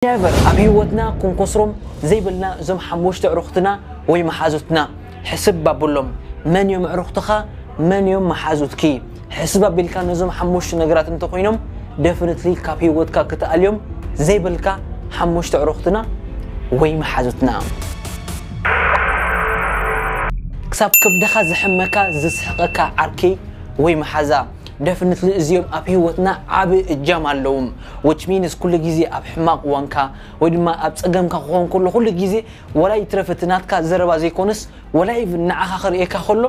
Never ኣብ ህይወትና ክንኮስሮም ዘይብልና እዞም ሓሙሽተ ኣዕሩኽትና ወይ መሓዙትና። ሕስብ ኣብሎም። መን እዮም ኣዕሩኽትኻ? መን እዮም መሓዙትኪ? ሕስብ ኣቢልካ ነዞም ሓሙሽተ ነገራት እንተኾይኖም፣ definitely ካብ ህይወትካ ክትኣልዮም ዘይብልካ ሓሙሽተ ኣዕሩኽትና ወይ መሓዙትና። ክሳብ ከብድኻ ዝሕመካ፣ ዝስሕቐካ ዓርኪ ወይ መሓዛ፣ definitely እዚኦም ኣብ ህይወትና ዓቢ እጃም ኣለዎም። Which means ኩሉ ግዜ ኣብ ሕማቕ እዋንካ ወይ ድማ ኣብ ጸገምካ ክኾን ከሎ፣ ኩሉ ግዜ ወላ ይትረፍ እቲ ናትካ ዘረባ ዘይኮነስ፣ ወላ even ንዓኻ ክርእየካ ከሎ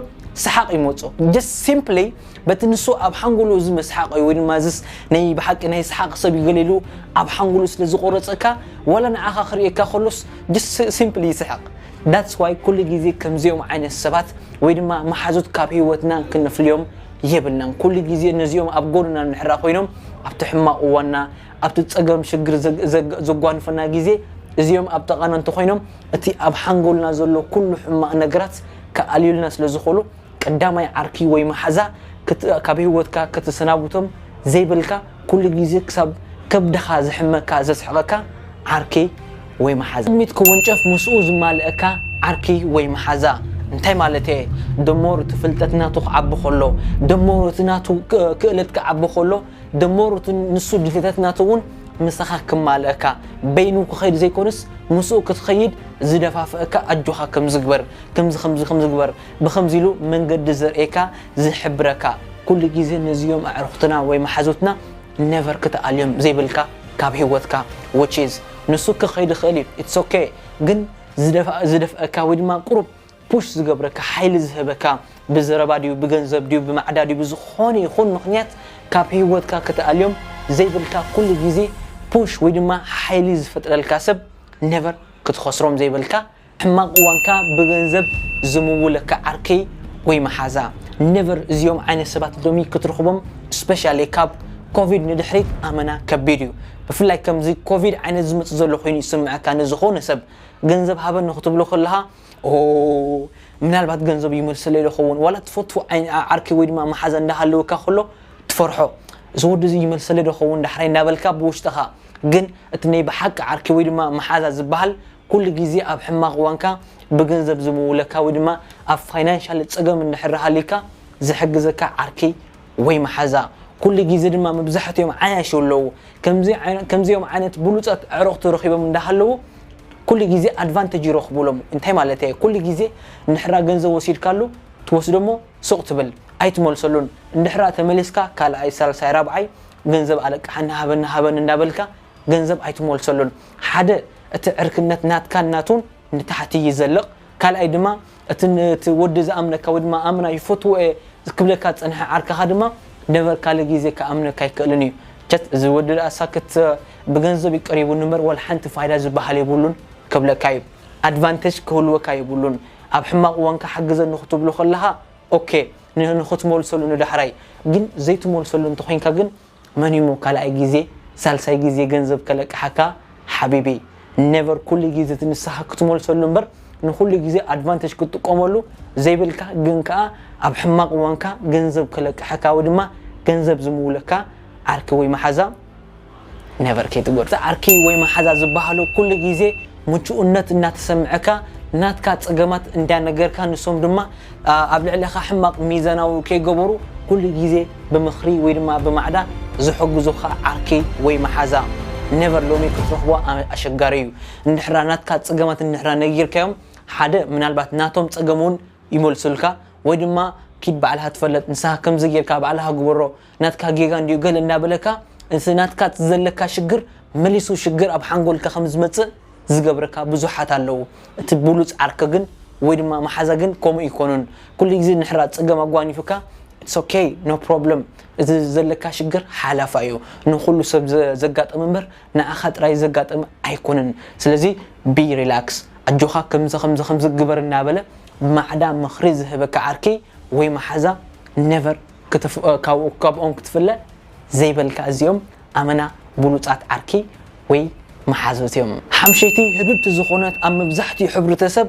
ሰሓቕ ይመጾ። Just simply በቲ ንሱ ኣብ ሓንጎሉ እዚ መስሓቕ እዩ ወይ ድማ እዚስ ናይ ብሓቂ ናይ ሰሓቕ ሰብ እዩ ገለ ኢሉ ኣብ ሓንጎሉ ስለ ዝቆረጸካ፣ ወላ ንዓኻ ክርእየካ ከሎስ just simply ይስሕቕ። That's why ኩሉ ግዜ ከምዚኦም ዓይነት ሰባት ወይ ድማ መሓዙት ካብ ህይወትና ክንፍልዮም የብልናን። ኩሉ ግዜ ነዚኦም ኣብ ጎንና እንድሕራ ኮይኖም ኣብቲ ሕማቕ እዋንና፣ ኣብቲ ጸገም ሽግር ዘግ-፣ ዘግ-፣ ዘጓንፈና ግዜ እዚኦም ኣብ ጥቓና እንተኾይኖም እቲ ኣብ ሓንጎልና ዘሎ ኩሉ ሕማቕ ነገራት ክኣልዩልና ስለ ዝኽእሉ ቀዳማይ ዓርኪ ወይ መሓዛ ክት-፣ ካብ ህይወትካ ክትሰናብቶም ዘይብልካ ኩሉ ግዜ ክሳብ ከብድኻ ዝሕመካ ዘስሕቐካ ዓርኪ ወይ መሓዛ። ቅድሚት ክወንጨፍ ምስኡ ዝማልአካ ዓርኪ ወይ መሓዛ። እንታይ ማለት እየ? The more እቲ ፍልጠት ናቱ ክዓቢ ከሎ፣ the more እቲ ናቱ ክ-፣ ክእለት ክዓቢ ከሎ፣ the more እቲ ንሱ ድሌታት ናቱ እውን ምሳኻ ክማልአካ፣ በይኑ ክኸይድ ዘይኮነስ ምስኡ ክትኸይድ ዝደፋፍአካ፣ ኣጆኻ ከም ዝግበር፣ ከምዚ ከምዚ ከም ዝግበር፣ ብኸምዚ ኢሉ መንገዲ ዘርእየካ፣ ዝሕብረካ። ኩሉ ግዜ ነዚኦም ኣዕሩኽትና ወይ መሓዙትና never ክትኣልዮም ዘይብልካ ካብ ህይወትካ። Which is ንሱ ክኸይድ ይኽእል እዩ፣ it's okay። ግን ዝደፋ-፣ ዝደፍአካ ወይ ድማ ቁሩብ ፑሽ ዝገብረካ፣ ሓይሊ ዝህበካ፣ ብዘረባ ድዩ፣ ብገንዘብ ድዩ፣ ብማዕዳ ድዩ፣ ብዝኾነ ይኹን ምኽንያት ካብ ህይወትካ ክትኣልዮም ዘይብልካ፣ ኩሉ ግዜ ፑሽ ወይ ድማ ሓይሊ ዝፈጥረልካ ሰብ never ክትኸስሮም ዘይብልካ። ሕማቕ እዋንካ ብገንዘብ ዝምውለካ ዓርከይ ወይ መሓዛ፣ never እዚኦም ዓይነት ሰባት ሎሚ ክትረኽቦም፣ especially ካብ ኮቪድ ንድሕሪት ኣመና ከቢድ እዩ። ብፍላይ ከምዚ ኮቪድ ዓይነት ዝመጽእ ዘሎ ኮይኑ ይስምዐካ ንዝኾነ ሰብ፣ ገንዘብ ሃበኒ ክትብሎ ከለኻ፣ ኦ፣ ምናልባት ገንዘብ ይመልሰለይ ዶ ኸውን? ዋላ ትፈትዎ ዓይን-፣ ዓ-፣ ዓርኪ ወይ ድማ መሓዛ እንዳሃለወካ ከሎ ትፈርሖ። እዚ ወዲ እዚ ይመልሰለይ ዶ ኸውን ዳሕራይ እንዳበልካ ብውሽጥኻ። ግን እቲ ናይ ብሓቂ ዓርኪ ወይ ድማ መሓዛ ዝበሃል ኩሉ ግዜ ኣብ ሕማቕ እዋንካ ብገንዘብ ዝምውለካ ወይ ድማ ኣብ ፋይናንሻል ጸገም እንድሕር ሃልዩካ ዝሕግዘካ ዓርኪ ወይ መሓዛ። ኩሉ ግዜ ድማ መብዛሕትኦም ዓያሹ ኣለዉ። ከምዚ ዓይነ-፣ ከምዚኦም ዓይነት ብሉጻት ኣዕሩኽቲ ረኺቦም እንዳሃለዉ ኩሉ ግዜ ኣድቫንቴጅ ይረኽቡሎም። እንታይ ማለት እየ? ኩሉ ግዜ እንድሕራ ገንዘብ ወሲድካሉ ትወስዶ እሞ ሱቕ ትብል፣ ኣይትመልሰሉን። እንድሕራ ተመሊስካ ካልኣይ፣ ሳልሳይ፣ ራብዓይ ገንዘብ ኣለቅሓኒ፣ ሃበኒ፣ ሃበኒ እንዳበልካ ገንዘብ ኣይትመልሰሉን። ሓደ፣ እቲ ዕርክነት ናትካን ናቱን ንታሕቲ ይዘልቕ። ካልኣይ ድማ፣ እቲ ን-፣ እቲ ወዲ ዝኣምነካ ወይ ድማ ኣምና ይፈትዎ እየ ክብለካ ዝጸንሐ ዓርክኻ ድማ ነበር ካልእ ግዜ ክኣምነካ ኣይክእልን እዩ። ቸት፣ እዚ ወዲ ደኣ ሳክት ብገንዘብ እዩ ቀሪቡኒ እምበር ዋላ ሓንቲ ፋይዳ ዝበሃል የብሉን ክብለካ እዩ። ኣድቫንቴጅ ክህልወካ የብሉን። ኣብ ሕማቕ እዋንካ ሓግዘኒ ክትብሎ ከለኻ፣ ኦኬ፣ ን-፣ ንኽትመልሰሉ ንዳሕራይ። ግን ዘይትመልሰሉ እንተኾይንካ ግን መን እዩ እሞ ካልኣይ ግዜ፣ ሳልሳይ ግዜ ገንዘብ ከለቅሓካ? ሓቢቢ፣ ኔቨር ኩሉ ግዜ እቲ ንስኻ ክትመልሰሉ እምበር ንኹሉ ግዜ ኣድቫንቴጅ ክትጥቀመሉ ዘይብልካ፣ ግን ከኣ ኣብ ሕማቕ እዋንካ ገንዘብ ከለቅሓካ ወይ ድማ ገንዘብ ዝምውለካ ዓርኪ ወይ መሓዛ ኔቨር ከይትጎድእ። ዓርኪ ወይ መሓዛ ዝበሃሉ ኩሉ ግዜ ምቹእነት እናተሰምዐካ፣ ናትካ ጸገማት እንዳነገርካ፣ ንሶም ድማ፣ ኣ፣ ኣብ ልዕለኻ ሕማቕ ሚዛናዊ ከይገበሩ ኩሉ ግዜ ብምኽሪ ወይ ድማ ብማዕዳ ዝሕግዙኻ ዓርኪ ወይ መሓዛ ኔቨር ሎሚ ክትረኽቦ ኣ-፣ ኣሸጋሪ እዩ። እንድሕራ ናትካ ጸገማት እንድሕራ ነጊርካዮም፣ ሓደ ምናልባት ናቶም ጸገም እውን ይመልሱልካ፣ ወይ ድማ ኪድ ባዕልኻ ትፈለጥ፣ ንስኻ ከምዚ ጌርካ ባዕልኻ ግበሮ፣ ናትካ ጌጋ እንድዩ ገለ እናበለካ፣ እቲ ናትካ ዘለካ ሽግር መሊሱ ሽግር ኣብ ሓንጎልካ ከም ዝመጽእ ዝገብረካ ብዙሓት ኣለዉ። እቲ ብሉጽ ዓርኪ ግን ወይ ድማ መሓዛ ግን ከምኡ ኣይኮኑን። ኩሉ ግዜ ንሕራ ጸገም ኣጓኒፉካ፣ it's okay, no problem፣ እዚ ዘለካ ሽግር ሓላፋ እዩ። ንኹሉ ሰብ ዘ-፣ ዘጋጥም እምበር ንዓኻ ጥራይ ዘጋጥም ኣይኮነን። ስለዚ ቢ ሪላክስ፣ ኣጆኻ፣ ከምዚ፣ ከምዚ፣ ከምዚ ግበር እናበለ ማዕዳ ምኽሪ ዝህበካ ዓርኪ ወይ መሓዛ ኔቨር ክትፍ-፣ ካብ-፣ ካብኦም ክትፍለ ዘይበልካ። እዚኦም ኣመና ብሉጻት ዓርኪ ወይ መሓዙት እዮም። ሓምሸይቲ፣ ህብብቲ ዝኾነት ኣብ መብዛሕትኡ ሕብረተሰብ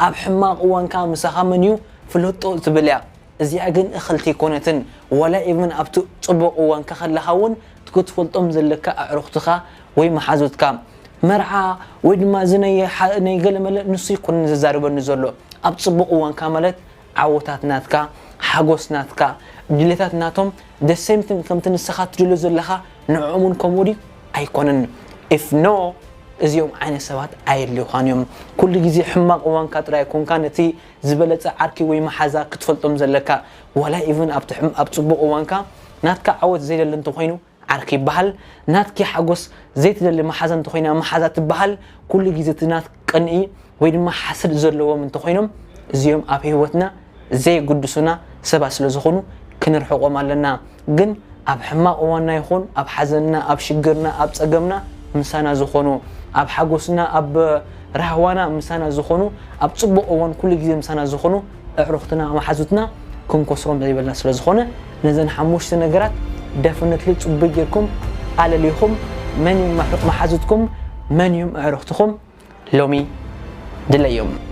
ኣብ ሕማቕ እዋንካ ምሳኻ መን እዩ ፍለጦ ትብል እያ። እዚኣ ግን እኽልቲ ኣይኮነትን። ዋላ ኢቭን ኣብቲ ጽቡቕ እዋንካ ከለኻ እውን ክትፈልጦም ዘለካ ኣዕሩኽትኻ ወይ መሓዙትካ። መርዓ ወይ ድማ እዚ ናይ ገለመለ ንሱ ይኮንን ዘዛርበኒ ዘሎ። ኣብ ፅቡቕ እዋንካ ማለት ዓወታት ናትካ፣ ሓጎስ ናትካ፣ ድሌታት ናቶም ደሰምትን ከምቲ ንስኻ ትድሎ ዘለኻ ንዕኦምን ከምኡ ድዩ ኣይኮነን። ኢፍ ኖ እዚኦም ዓይነት ሰባት ኣየድልዩኻን እዮም። ኩሉ ግዜ ሕማቕ እዋንካ ጥራይ ኮንካ ነቲ ዝበለጸ ዓርኪ ወይ መሓዛ ክትፈልጦም ዘለካ። ዋላ ኢቭን ኣብቲ ኣብ ፅቡቕ እዋንካ ናትካ ዓወት ዘይደሊ እንተኮይኑ ዓርኪ ይበሃል። ናትኪ ሓጎስ ዘይትደሊ መሓዛ እንተኮይና መሓዛ ትበሃል። ኩሉ ግዜ እቲ ናት ቅንኢ ወይ ድማ ሓስድ ዘለዎም እንተኮይኖም እዚኦም ኣብ ህይወትና ዘይግድሱና ሰባት ስለ ዝኾኑ ክንርሕቆም ኣለና። ግን ኣብ ሕማቕ እዋንና ይኹን ኣብ ሓዘንና፣ ኣብ ሽግርና፣ ኣብ ጸገምና ምሳና ዝኾኑ፣ ኣብ ሓጎስና፣ ኣብ ራህዋና ምሳና ዝኾኑ፣ ኣብ ጽቡቕ እዋን ኩሉ ግዜ ምሳና ዝኾኑ ኣዕሩኽትና፣ መሓዙትና ክንኮስሮም ዘይብልና ስለ ዝኾነ ነዘን ሓሙሽተ ነገራት ደፍነትሊ ጽቡቅ ጌርኩም ኣለሊኹም። መን እዩ መሓዙትኩም፣ መን እዮም ኣዕሩኽትኩም ሎሚ ድለዮም።